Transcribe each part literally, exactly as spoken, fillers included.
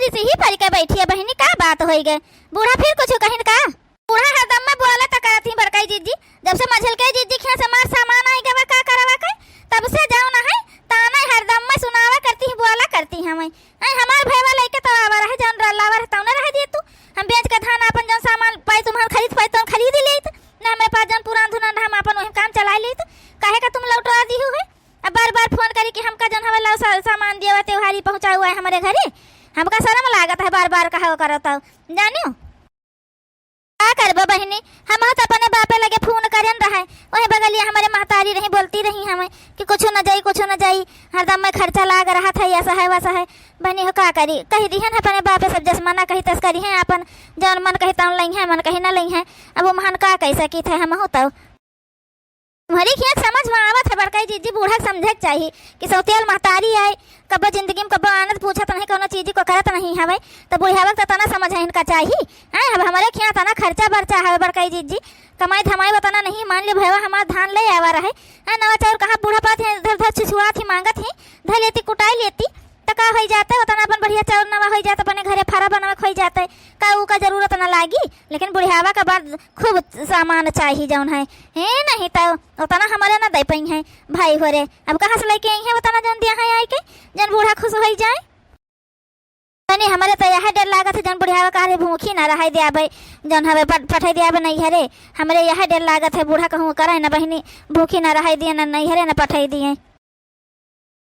सिही परि के बैठी है बहिनी, का बात होई गए? बूढ़ा फिर कुछ कहिन का? बूढ़ा हरदम में बोले त करत ही बड़कई जिज्जी, जब से मझलके जिज्जी खिया से हमार सामान आई गवा का करवा के, तब से जाओ ना है, ताना हरदम में सुनावा करती ही, बोला करती हमें। ऐ हमार भैवा लइके तो आवा रहे, जौन र-, लावा रहे तौने रहे दिए तू। हम बेच के धान आपन जौन सामान पाई तुम्हार खरीद पाई तौन खरीद लेइत। ना हमरे पास जौन पुरान धुनान रहा हम आपन वही काम चला लेइत। काहे का तुम लौटवा दिहु है? अब बार-बार फोन करी कि हमका जौन हवे लाओ सा-, सामान दिया हुआ त्योहारी पहुँचा हुआ है हमरे घरे। हमका शर्म लागत है बार-बार कहा करत हो। जानियो? का करबो बहिनी, हमहू त अपने बापे लगे फोन करेन रहे, ओहे बगलिया हमरे महतारी रही, बोलती रही हमें कि कुछ न जाई, कुछ न जाई, हरदम में खर्चा लाग रहत है, ऐसा है, वैसा है। बहिनी हो का करी, कही दिहन अपने बापे सब जस मना कही तस करी है, आपन जौन मन कही तौन लई है, मन कही न लई है। अब वो महान का कह सकी थे, हमहू तो तुम्हरी खियाँ समझ में आवत है बड़कई जिज्जी, बूढ़ा के समझे के चाही कि सौतेल महतारी आए, कब्बो जिंदगी में कब्बो आनत पूछत नहीं, कौनो चीज को करत नहीं हवे, तो बुढ़ियावा के तो तना समझ है इनका चाही। हैं, अब हमरे खियाँ तना खर्चा बर्चा हवे बड़कई जिज्जी, कमाई धमाई उतना नहीं, मान ली भैया हमार धान ले आवा रहे, हैं, नवा चाउर कहाँ बूढ़ा पात है, इधर उधर छिछुआत ही मांगत ही, धर लेती कुटाई लेती, त का होई जाते, उतना अपन बढ़िया चाउर नवा होई जाते, अपने घरे फरा बनवा के होई जाते, का ऊ का जरूरत ना लागी, लेकिन बुढ़ियावा का बाद खूब सामान चाही जौन है। हे नहीं तो उतना हमरे ना दे पई है भाई हो रे। अब कहाँ से लेके आई है उतना जौन दिया है आई के, जौन बूढ़ा खुश होई जाए। तनी हमरे तो यह डर लागत है जौन बुढ़ियावा कहा रे भूखी ना रहाई दिया भाई, जौन हवे पठ-, पठाई दिया भाई नैहरे। हमरे यह डर लागत है बूढ़ा कहूँ करे ना बहिनी, भूखी ना रहाई दिए ना नैहरे ना पठाई दिए।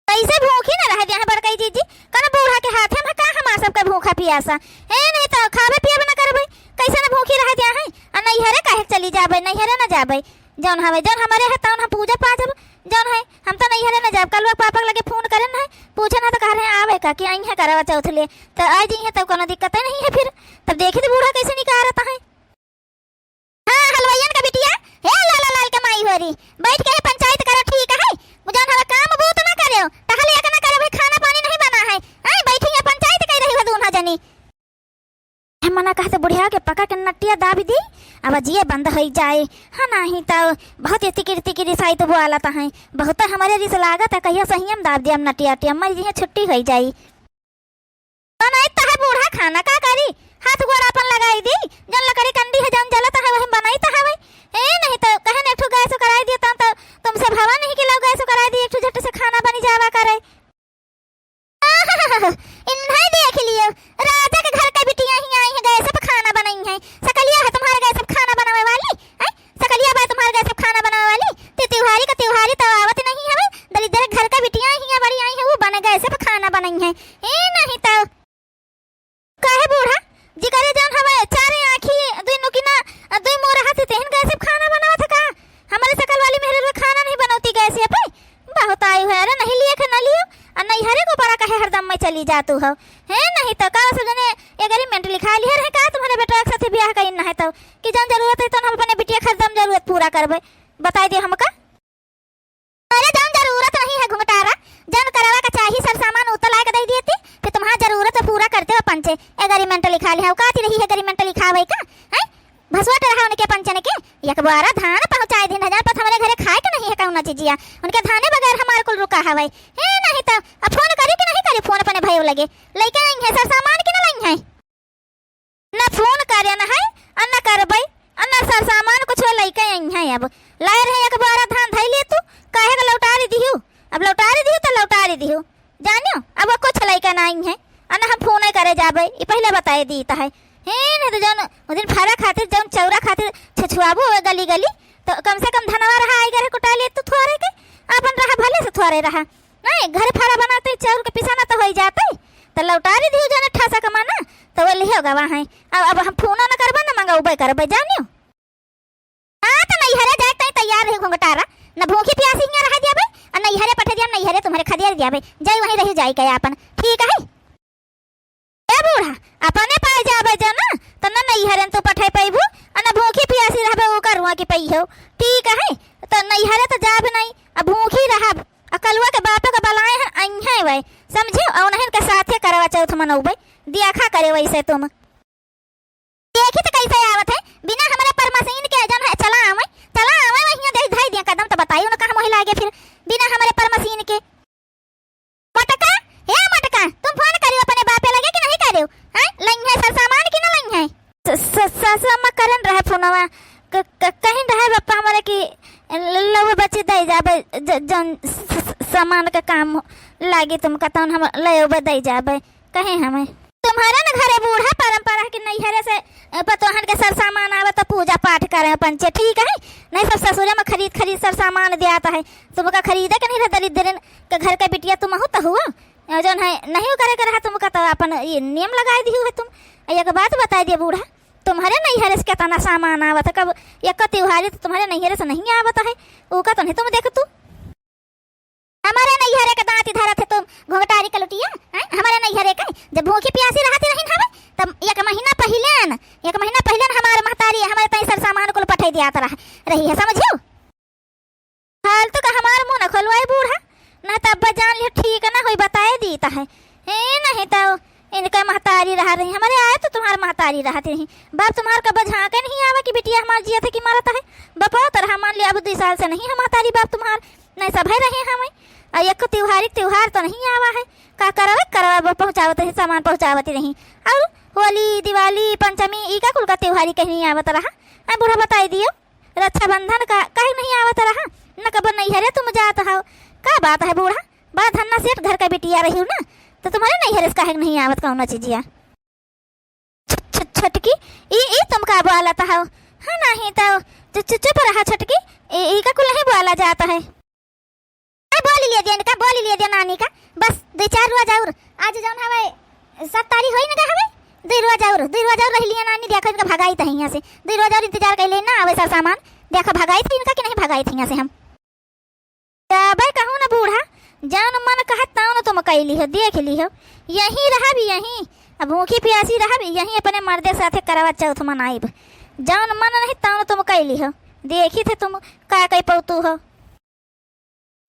कैसे भूखी ना रह दिया है बड़कई जीजी? कौन बूढ़ा के हाथे में का हमार सबके भूखा पियासा? हे नहीं तो खावे पियबे ना करबे, कैसे ना भूखी रह दिया है? आ नैहरे काहे के चली जाबे, नैहरे ना जाबे? जौन हवे, जौन हमरे है तौन हम पूजा पाजब, जौन है हम तो नैहरे ना जाब। कल वो पापा के लगे फोन करे ना है, पूछे ना तो कह रहे आवे का कि आई है करवा चौथ ले, तो आ जी है तब कोनो दिक्कत नहीं है फिर। तब देखी तो बूढ़ा कैसे निकारत है। हाँ, हलवाइयन का बिटिया, हे लाला लाल के माई होरी, बैठ के हे पंचायत करो, ठीक है? जौन हवे काम बूत ना करेउ, टहलिया के ना करेउ, भाई खाना पानी नहीं बना है। आई बैठी है पंचायत कर रही हो दूल्हा जनी। हम मना कहते बुढ़िया के पकड़ के नटिया दाबी दी, अब जिए बंद होई जाए। हाँ, नहीं तो बहुत ये तिकिर तिकिर रिसाई तो बोलत है, बहुत हमरे रिस लागत है, कहिया सही हम दाब दिया हम नटिया उटिया, मर जी छुट्टी होई जाई। बनाइत है बूढ़ा खाना का करी, हाथ गोड़ अपन लगाई दी, जौन लकड़ी कंडी है, जौन जलत है, वही बनाइत है वही। ए, नहीं तो कहे न एक ठो गैस कराई दिए, तब तो तुमसे भवा नहीं कि लो गैस कराई दी, एक ठो झट से खाना बनी जावा करे। इन्हें देख लियो, राजा के घर के बिटिया ही आई है, गैस पे खाना बनाई है। सकलिया है तुम्हारे गैस पे खाना बनावे वाली, हैं? सकलिया बा तुम्हारे गैस पे खाना बनावे वाली? ते त्योहारी का त्योहारी तो आवत नहीं हवे, दलिद्दर घर का बिटिया ही बड़ी आई है, वो बन गैस पे खाना बनाई है। ए नहीं तो काहे बूढ़ा, जिकरे जौन हवे चारे आँखी, दुई नुकिना, दुई मुँह रहत है, तेहन गैस पे खाना बनावत है का? हमरे सकल वाली मेहररुआ खाना नहीं बनौती गैस पे। बहुत आई है, अरे नहीं लिए के ना लियो, आ नैहरे को बड़ा कहे हरदम में चली जातू हो। हे नहीं तो का सब जने agreement लिखा लिहे रहे का तुम्हारे बेटा के साथ ब्याह कइन है तो, कि जौन जरूरत है तो हम अपने बिटिया के हरदम जरूरत पूरा करबे, बताई दे हमका। अरे जौन जरूरत नहीं है घुंघटारा, जौन करवा के चाही सब सामान उ तो लाके दे दिए थी, फिर तुम्हारा जरूरत पूरा करते हो पंचे, agreement लिखा लिहे, का थी रही agreement लिखावे का, हैं? भसुआट रहा उनके पंचन के, एक बोरा धान पहुँचाए दिन हजार पर हमरे घरे खाए के नहीं है कौनो चीजिया, उनके धाने बगैर हमार कुल रुका हवे। हे नहीं तो, अब फोन करी कि नहीं करी, फोन अपने भयो लगे, लइके आई है सर सामान कि ना लाई है? न फोन करे न है, अ न करबै, अ न सर सामान कुछ लइके आई है। अब लाए रहे एक बोरा धान धई ले तू, काहे के लौटारी दिहू? अब लौटारी दिहू तो लौटारी दिहू, जानियो, अब वो कुछ लइके ना आई है, अ न हम फोन करे जाबे, ई पहले बताए दी त है। हे नहीं तो जौन उ दिन फरा खातिर, जौन चौरा खातिर छछुआबू हुए गली गली, तो कम से कम धनवा रहा आई गरे कुटा ले तू थोरे के, अपन रहा भले से थोरे रहा। नहीं, घर फरा बनाते चाउर के पिसाना तो होई जाते, तो लौटारी दिहू जाने ठासा कमाना, तो वो लिहो गवा है। अब, अब हम फोनो न करबे, न मंगौबे करबे, जानियो। हाँ, तो नैहरे जाए ताई तैयार रही घुंघटारा, न भूखी प्यासी हियाँ रह दियाबे, आ नैहरे पठे दिया, नैहरे तुम्हारे खदेर दियाबे, जाई वहीं रही जाई के आपन, ठीक है? ए बूढ़ा, अपने पाए जाबे जना, त न नैहरे तू पठे पइबू, आ न भूखी पियासी रहबे, ऊ करुआ की पइहो। ठीक है, त नैहरे त जाब नहीं, आ भूखी रहब, आ कलुआ के बापो के बलाए हैं, अइहें वै, समझे? और उन्हें के साथे करवा चौथ मनौबे, दिया खा करे वैसे तुम। देखी त कैसे आवत है, बिना हमरे परमसीन के जन है, चला आवे, चला आवे, वहियां दे धई दिया कदम त बताई उनका हम वही लागे फिर, बिना हमरे परमसीन के। मटका, हे मटका, तुम फोन करियो अपने बापे लगे कि नहीं करियो? तुमका तौन हम ले अउबे दइ जाबे, कहे हमें। तुम्हरे न घरे बूढ़ा परंपरा है कि नैहरे से, अ, पतोहन के सर सामान आवे तो पूजा पाठ करे पंचे, ठीक है? नहीं सब ससुरे में खरीद खरीद सर सामान दियात है। तुमका खरीदे के नहीं रहा, दलिद्रन के घर के बिटिया तुमहू तो हुआ। अ, जौन है नहीं करे के रहा तुमका तो अपन ये नियम लगाए दिहु है तुम। एक बात बताइ दिए बूढ़ा, तुम्हरे नैहरे से केतना सामान आवत है, कब एक त्योहारी तो तुम्हरे नैहरे से नहीं आवत है, ऊ का तो नहीं तुम देख तू। हमरे नैहरे के दाँती धरत है तुम घुंघटारी कलुटिया, हैं? हमरे नैहरे के जब भूखी प्यासी रहती रहिन हवे, तब एक महीना पहिलेन, एक महीना पहिलेन हमार महतारी हमरे ताईं सर सामान कुल पठइ दियात रह, रही है, समझियो? फालतू का हमार मुँह न खोलवाई बूढ़ा, न तब जान लियो ठीक न होई, बताए दीत है। ए, नहीं तो इनका महतारी रहा रही, हमरे आए तो तुम्हार महतारी रहत रही। बाप तुम्हार का बझाँके नहीं आवा कि बिटिया हमार जियत है कि मरत है। बपौ तरह मान लिया, अब दुइ साल से नहीं है महतारी बाप तुम्हार, नहीं सभे रहे हमें। आ एक त्योहारी त्योहार तो नहीं आवा है, का करवे करवा पहुँचावत रही, सामान पहुँचावत रही। और होली, दिवाली, पंचमी, ई का कुल का त्योहारी कहीं नहीं आवत रहा। आ बूढ़ा बताई दियो, रक्षाबंधन का काहे नहीं आवत रहा? न कब नैहरे तुम जात हो, का बात है बूढ़ा? बड़ा धन्ना सेठ घर का बिटिया रही हो ना, तो तुम्हरे नैहरे से काहे नहीं आवत कौनो चीजिया? छ-, छ-, छोटकी, ई, ई तुम का बोलत हो? हाँ, नहीं तो, चु-, चु-, चुप रहा छोटकी, ई, ई का कुल नहीं बोला जात है। ए, बोल लिए दे इनका, बोल लिए दे नानी का, बस दुइ चार रोज और, आज जौन हवे, सात तारीख होई ना का हवे, दुइ रोज और, दुइ रोज और रह लिए नानी, देखो इनका भगाई त हियाँ से, दुइ रोज और इंतजार कर ले ना आवे सर सामान, देखो भगाई थे इनका कि नहीं भगाई थे हियाँ से हम। अबे कहूँ ना बूढ़ा, जौन मन कहत तौन तुम कइ लिहो, देख लिहो। यहीं रहब यहीं, अब भूखी प्यासी रहब यहीं, अपने मर्दे साथे करवा चौथ मनाइब। जौन मन नहीं तौन तुम कइ लिहो, देखी थे तुम का कइ पौतू हो।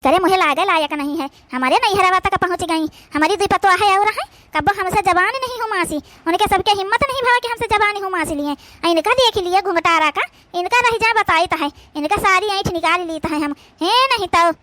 करे मुहे लागे लायक नहीं है, हमरे नैहरवा तक पहुँच गई। हमरी दुइ पतोह है और है, कब्बो हमसे जबान नहीं हुमासी, उनके सबके हिम्मत नहीं भवा कि हमसे जबान हुमासी लिए। आ इनका देख लिए घुंघटारा का, इनका रह जा बताइत है, इनका सारी ऐंठ निकाल लीत है हम। हे नहीं तो।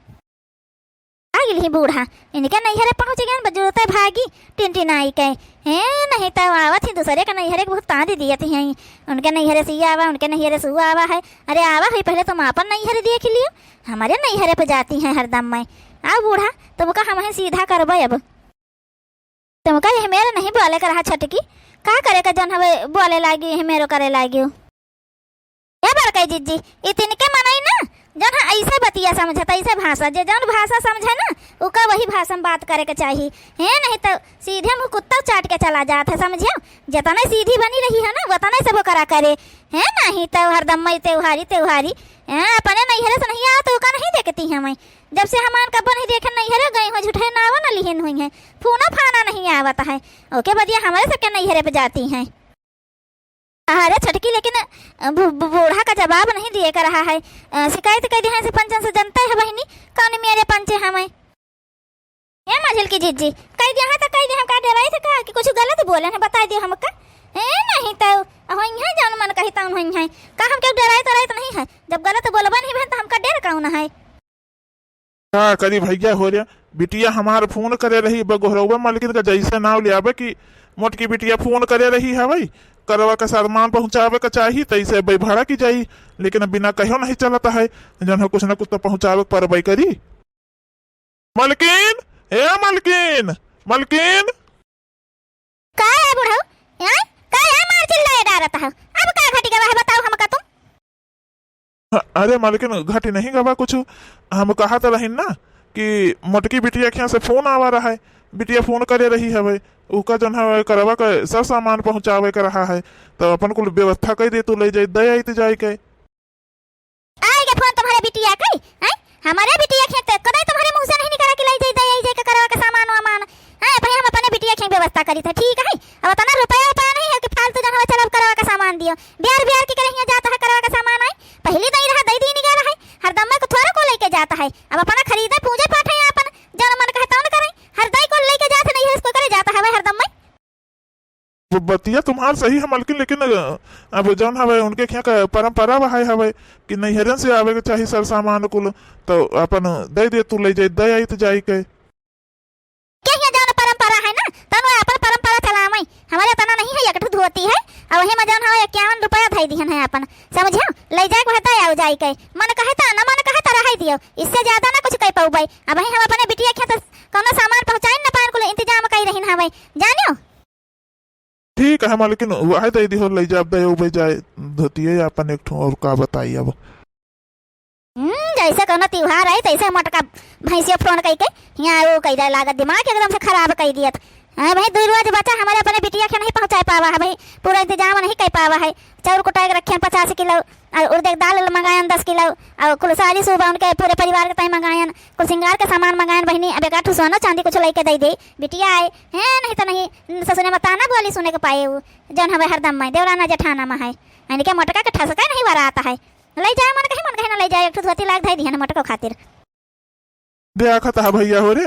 आ गेली बूढ़ा, इनके नैहरे पहुँच गए, बजुरते भागी टिनटिनाई के। हे नहीं तो आवत ही दूसरे के नैहरे के बहुत तांदी दियत ही हैं। उनके नैहरे से ये आवा, उनके नैहरे से वो आवा है। अरे आवा है, पहले तुम आपन नैहरे देख लियो, हमरे नैहरे पे जाती हैं हरदम मैं। आओ बूढ़ा, तुमका हमहीं सीधा करबे अब। तुमका यह मेरे नहीं बोले के रहा छोटकी, का करे के जौन हवे बोले लागी, यह मेरो करे लागी। ए बड़कई जिज्जी, ई तिनके मनई ना, जौन है ऐसे बतिया समझत, ऐसे भाषा, जे जौन भाषा समझे ना, ओका वही भाषा में बात करे के चाही। हे नहीं तो सीधे मुँह कुत्ता चाट के चला जात है, समझियो? जतने सीधी बनी रही है ना, वतने सब ओकरा करे। हे नहीं तो हरदम मैं त्योहारी, त्योहारी। हैं, अपने नैहरे से नहीं आवा तो ओका नहीं देखती है मैं। जब से हमान कब्बो नहीं देखे नैहरे गई हो, झूठे नावा न लिहिन हुई हैं, फोनो फाना नहीं आवत है। ओके बदिया हमरे सबके नैहरे पे जाती हैं। अरे छोटकी, लेकिन, अ, बू-, बू-, बूढ़ा का जवाब नहीं दिए का रहा है। अ, शिकायत कइ दिया है से पंचन से, जनते है बहिनी, कौन मेरे पंचे हमें। ए मझिल की जिज्जी, कइ दिया है तो कइ दिया, हम का डराई थे का कि कुछ गलत बोले हैं, बताई दियो हमका। ए नहीं तो, होई है जौन मन कही तौन होई है। का हम क्यों डराई तो नहीं है, जब गलत बोलबा नहीं है तो हमका डर कौन है। का करी भइया हो रे, बिटिया हमार फोन करे रही, बगोहरउबा मलकिन का जइसे नाव लियाबे कि मोटकी बिटिया फोन करे रही हवइ, करवा के सामान पहुँचावे के चाही, तइसे बइ भड़कि जाई, लेकिन बिना कह्यो नहीं चलत है, जौन हो कुछ न कुछ तो पहुँचावे के परबइ करी। मलकिन, ए मलकिन, मलकिन। का है बुढ़ऊ? हैं? का है मार चिल्लाए डारत है? अब का घटि गवा है बताओ हमका तुम? अरे मलकिन, घटि नहीं गवा कुछ। हम कहत रहिन ना कि मोटकी बिटिया के यहाँ से फोन आवा रहा है, बिटिया फोन करे रही हवे, उका जौन है करवा के सब सामान पहुँचावे के रहा है, तो अपन कुल व्यवस्था कइ दे, तू लइ जाई, दे आइत जाई के। आई के फोन तुम्हरे बिटिया के, हैं? हमरे बिटिया के तो कदाई तुम्हरे मुँह से नहीं निकला कि लइ जाई, दे आइ जाई के करवा के सामान वामान। हैं, भाई हम अपने बिटिया के व्यवस्था करी थे, ठीक है? अब अतना रुपया उपया नहीं है कि फालतू जौन हवे चलब करवा के सामान दियो। ब्यार ब्यार के करे हियाँ जात है करवा के सामान आई। पहली दई रहा, दई दीन गया रहा। हरदम में को थोड़ा को लइके जात है। अब अपना खरीदे, पूजे पाठे आपन, जौन मन कहे तौन करे। हर दई को लइके जात है, नहीं है इसको करे जात है भाई हरदम में। ब-, बतिया तुम्हार सही है मलकिन, लेकिन, अ, अब जौन हवे उनके खियाँ का परंपरा बहाय हवे कि नैहरन से आवे के चाही सर सामान कुल, तो अपन दे दे, तू लइ जाई, दे आइत जाई के। के हियाँ जौन परंपरा है ना, तौन अपन परंपरा चलावइ। हमरे तना नहीं है, एक ठो धोती है, अउ वही में जौन हवे इक्यावन रुपया धइ दिहन है अपन, समझियो? लइ जाए के बा, दे आउ जाई के, मन कहे तो, न मन कहे तो रहइ दियो, इससे ज्यादा ना कुछ कइ पउबइ। अब हम अपने बिटिया के तो कौनो सामान पहुँचाई जानियो। ठीक है, हम लेकिन वह दे दिहो, ले जाब, दे उबे जाए धोतिए अपन एक ठो, और का बताई अब। हम्म, जैसे कौनो त्योहार है, तैसे मोटका भैंसिया फोन कई के यहाँ वो कई जाए लागत, दिमाग एकदम से खराब कई दियत। हाँ भाई, दुई रोज बचा हमारे अपने बिटिया के नहीं पहुँचाए पावा है भाई, पूरा इंतजाम नहीं कर पावा है, चाउर कुटाए के रखे पचास किलो, और उड़द के दाल मंगायन दस किलो, और कुल साड़ी सूबा उनके पूरे परिवार के ताई मंगायन, कुल सिंगार के सामान मंगायन बहिनी, अब एक आठ ठो सोना चांदी कुछ लेके दे दे, बिटिया आए, हैं नहीं तो नहीं ससुरे में ताना बोली सुने के पाए वो, जौन हमें हरदम में देवराना जेठाना में है, यानी कि मोटका के ठसका नहीं वरात है। ले जाए मन कहे, मन कहे ना ले जाए, एक ठो धोती लाग धई दिहन मोटको खातिर। दे आखत हा भैया हो रे,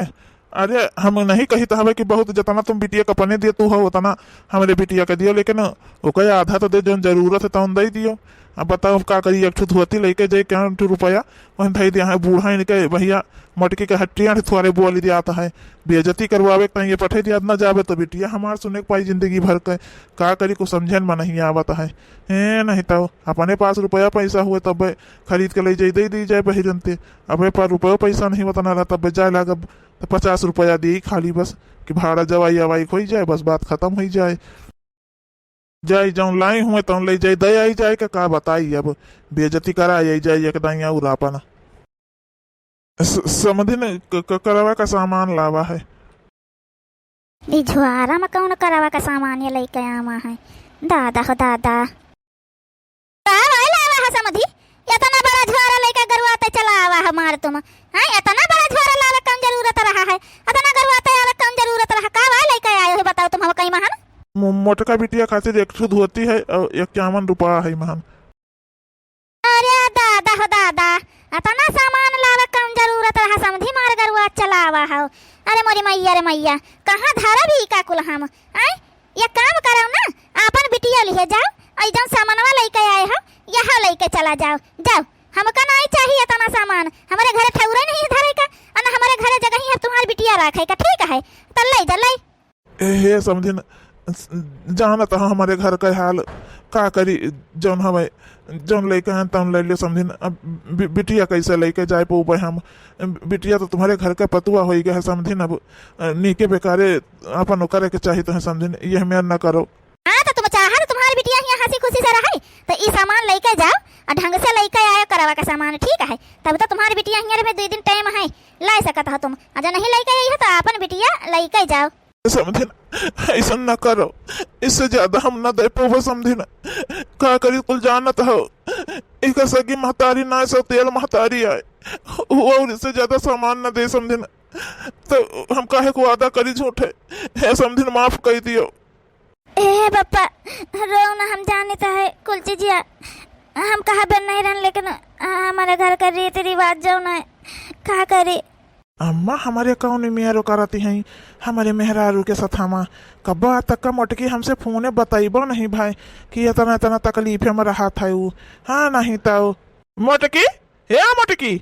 अरे हम नहीं कहित हवे कि बहुत जतना तुम बिटिया के अपने दिए तू हो उतना हमरे बिटिया के दियो, लेकिन ओके आधा तो दे, जौन जरूरत है तौन दे दियो। अब बताओ हम का करी, एक ठो धोती लेके जाए, क्या ठो रुपया वहीं धई दिया है बूढ़ा इनके भैया, मोटकी के हट्टिया से थोड़े बोली दियात है, बेइज्जती करवावे के ताई ये पठे दिया, ना जावे तो बिटिया हमार सुने के पाई जिंदगी भर के, का करी कुछ समझे में नहीं आवत है। ए, नहीं तो अपने पास रुपया पैसा हुए तब खरीद के ले जाई, दे दी जाए बहिरन ते। अब ए पर रुपया पैसा नहीं उतना रहा, तब जाए लागब तो पचास रुपया दी खाली बस, कि भाड़ा जवाई आवाई होई जाए, बस बात खत्म होई जाए। जाई जौन लाई हुए तौन ले जाई, दे आई जाए का, का बताई अब, बेइज्जती करा आई जाए एक दाई और आपन। स-, समधिन क-, क-, करवा का सामान लावा है। ई झोरा में कौन करवा का सामान ये लेके आवा है? दादा हो दादा। का भाई लावा है समधी? इतना बड़ा झोरा लेके गरुआ ते चला आवा है मार तुम। हाँ, इतना बड़ा झोरा लावे कौन जरूरत रहा है? इतना गरुआ ते आवे कौन जरूरत रहा? का भाई लेके आए हो बताओ तुम हम कई महान? मो-, मोटका बिटिया खातिर एक ठो धोती है और इक्यावन रुपया है महान। अरे दादा हो दादा, अतना सामान लावे कौन जरूरत रहा, समधी मार गरुआ चलावा हो। अरे मोरी मैया रे मैया, कहाँ धरब ई का कुल हम? आय, ये काम करो ना, आपन बिटिया लिहे जाओ, और जौन सामानवा लेके आए हो, यह लेके चला जाओ, जाओ। हमका नहीं चाहिए इतना सामान, हमारे घरे ठौरे नहीं धरे का, और ना हमारे घरे जगह ही है तुम्हारी बिटिया रखे का, ठीक है, तो ले जा, ले। ए, हे समधिन, जानत हो हमरे घर के हाल, का करी, जौन हवे, जौन लेके आएन, तौन ले लियो समधिन। अब बि-, बिटिया कैसे लेके जाए पउबे हम? बिटिया तो तुम्हरे घर के पतुआ होई गए है समधिन। अब, अ, नीके बेकारे अपन ओकरे के चाही तो है समधिन, यह मेर न करो। हाँ, तो तुम चाहत तुम्हारी बिटिया हियाँ हँसी खुशी से रहे, तो ई सामान लेके जाओ और ढंग से लेके आयो करवा का सामान, ठीक है? तब तो तुम्हारी बिटिया हियाँ में दुई दिन टाइम है, ला सकत हो तुम। और जो नहीं लेके आई हो, तो अपन बिटिया लेके जाओ। समधिन, ऐसन ना करो, इससे ज्यादा हम ना दे पाबो समधिन। का करी, कुल जानत हो, इनका सगी महतारी ना सो तेल महतारी आए, वो और इससे ज्यादा सामान ना दे समधिन। तो हम काहे को वादा करी झूठे? हे समधिन, माफ कर दियो। ए बप्पा, रो ना, हम जानित है कुल चीजिया, हम कहा बन नहीं रहन, लेकिन हमारे घर का रीति रिवाज जौन है, का करी? अम्मा, हमरे कौन मेहरो करती हैं, हमरे मेहरारू के सथामा। कब्बा तक का मोटकी हमसे फोने बतइबो नहीं भाई कि इतना, इतना तकलीफे में रहत है ऊ। हाँ, नहीं तो। मोटकी, हे मोटकी।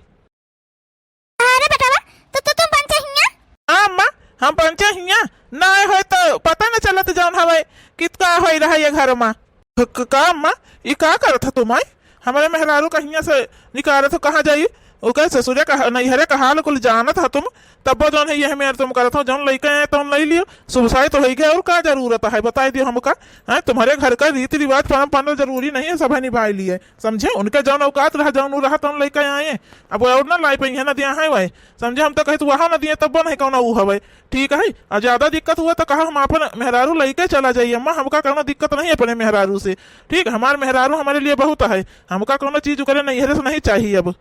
अरे बेटवा, तो, तो तुम पंचे हिया? हाँ अम्मा, हम पंचे हिया। ना आए होए तो पता न चलत जौन हवे कि का होई रहा ये घर में। क-, क-, का अम्मा, ई का करत ह तुम, आय? हमरे मेहरारू कहिया से निकारत हो, कहाँ जाई? ओकर ससुरे का, नैहरे का हाल कुल जानत ह तुम, तब्बो जौन है यह मेर तुम करत हो, जौन लइके आए तौन लइ लियो, सुबसाई तो होई गए, और का जरूरत है, बताई दियो हमका? हैं, तुम्हरे घर का रीति रिवाज परम पाना जरूरी नहीं है, सब है निभाई लिए, समझे? उनके जौन औकात रहा, जौन उ रहा, तौन लइके आए, अब और ना लाई पइहे, ना दिया है वह, समझे? हम तो कहे तो वहाँ ना दिए, तब्बो नहीं कौन ऊ हवे। ठीक है, आ ज्यादा दिक्कत हुआ तो कहा हम अपन मेहरारू लइके चला जाइए अम्मा, हमका कौनो दिक्कत नहीं अपने मेहरारू से। ठीक, हमार मेहरारू हमरे लिए बहुत है, हमका कौनो चीज ओकरे नैहरे से नहीं चाहिए। अब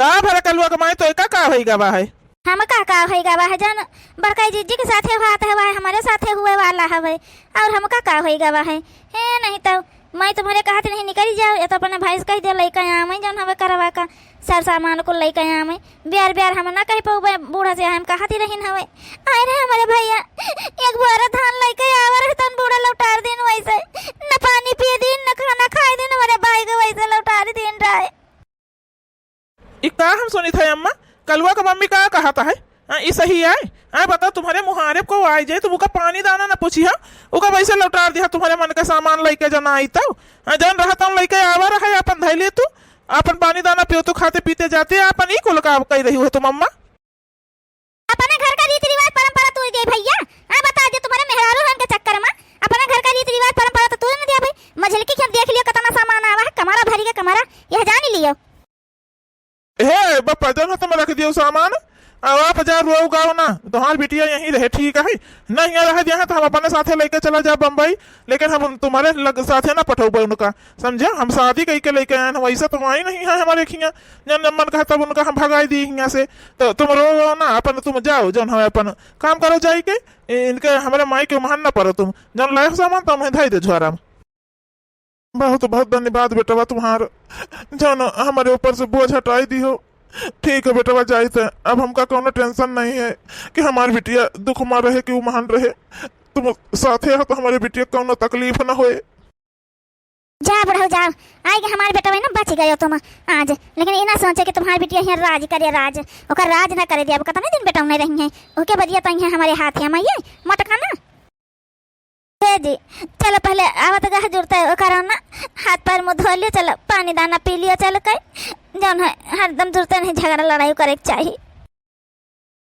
का भला कलुआ के माई, तो का, का होई गवा है? हमका का होई गवा है, जौन बड़का जिज्जी के साथे हुआ तो हुआ है, हमरे साथे हुए वाला हवे, और हमका का होई गवा है? हे नहीं तो मैं तुम्हरे कहत नहीं निकल जाओ, या तो अपने भाई से कह दे लइके आवे जौन हवे करवा का सर सामान कुल लइके आवे। ब्यार ब्यार हम ना कह पउबे, बूढ़ा से हम कहत ही रहिन हवे। आए रे हमरे भैया, एक बोरा धान लइके आवा रहे तन बूढ़ा लौटार दिन वैसे, न पानी पिए दिन, न खाना खाए दिन, हमरे भाई के वैसे लौटार दिन रहे। ई का हम सुनित है अम्मा? कलुआ का मम्मी का कहत है? हाँ, ई सही है? हाँ, बताओ, तुम्हरे मुहारे को आई जाए, तुम ओका पानी दाना न पूछी हा, ओका वैसे लौटार दिया, तुम्हरे मन का सामान लइके जना आई तो। हाँ, जौन रहा तौन लइके आवा रहा, अपन धइ ले तू, अपन पानी दाना पियो तू, खाते पीते जाते, अपन ई कुल का कह रही हो तुम अम्मा? अपने घर का रीति रिवाज परंपरा तोड़ दिए भैया। हाँ, नहीं, यहाँ रह दिया है तो हम अपने साथे लेके चला जाब बम्बई, लेकिन हम तुम्हारे लग, साथे ना पठौबे उनका, समझे? हम शादी कइके लेके आए हैं, वैसे तो आई नहीं है हमारे खिया। जब मन कहा तब उनका हम भगाई दी यहाँ से। तो तुम रो, रो ना, अपन तुम जाओ, जौन है अपन काम करो जाई के। इ-, इनके हमारे माई के उम्हन ना पड़ो तुम, जौन लायक सामान तो उन्हें धई दे झोरा में। बहुत बहुत धन्यवाद बेटवा तुम्हार, जौन हमारे ऊपर से बोझ हटाई दी हो। ठीक है बेटवा, जाइत है, अब हमका कौनो टेंशन नहीं है कि हमार बिटिया दुख में रहे कि उम्हन रहे। तुम साथे हो तो हमारे बिटिया कौनो तकलीफ ना होए। जा बुढ़ऊ जाओ, आई के हमार बेटवा ना बच गयो तुम आज, लेकिन ये ना सोचे कि तुम्हार बिटिया यहाँ राज करे, राज, ओकर राज ना करे दिया, अब कितने दिन बेटवा नहीं रही है, ओके बदिया तो यहाँ हमारे हाथ है, माइये, मटका ना। ए जी, चलो पहले आवत गह जुड़ते करो ना, हाथ पैर मुँह धो लियो, चलो पानी दाना पी लियो, चलो कई जौन है हरदम जुड़ते नहीं झगड़ा लड़ाई करे के चाही।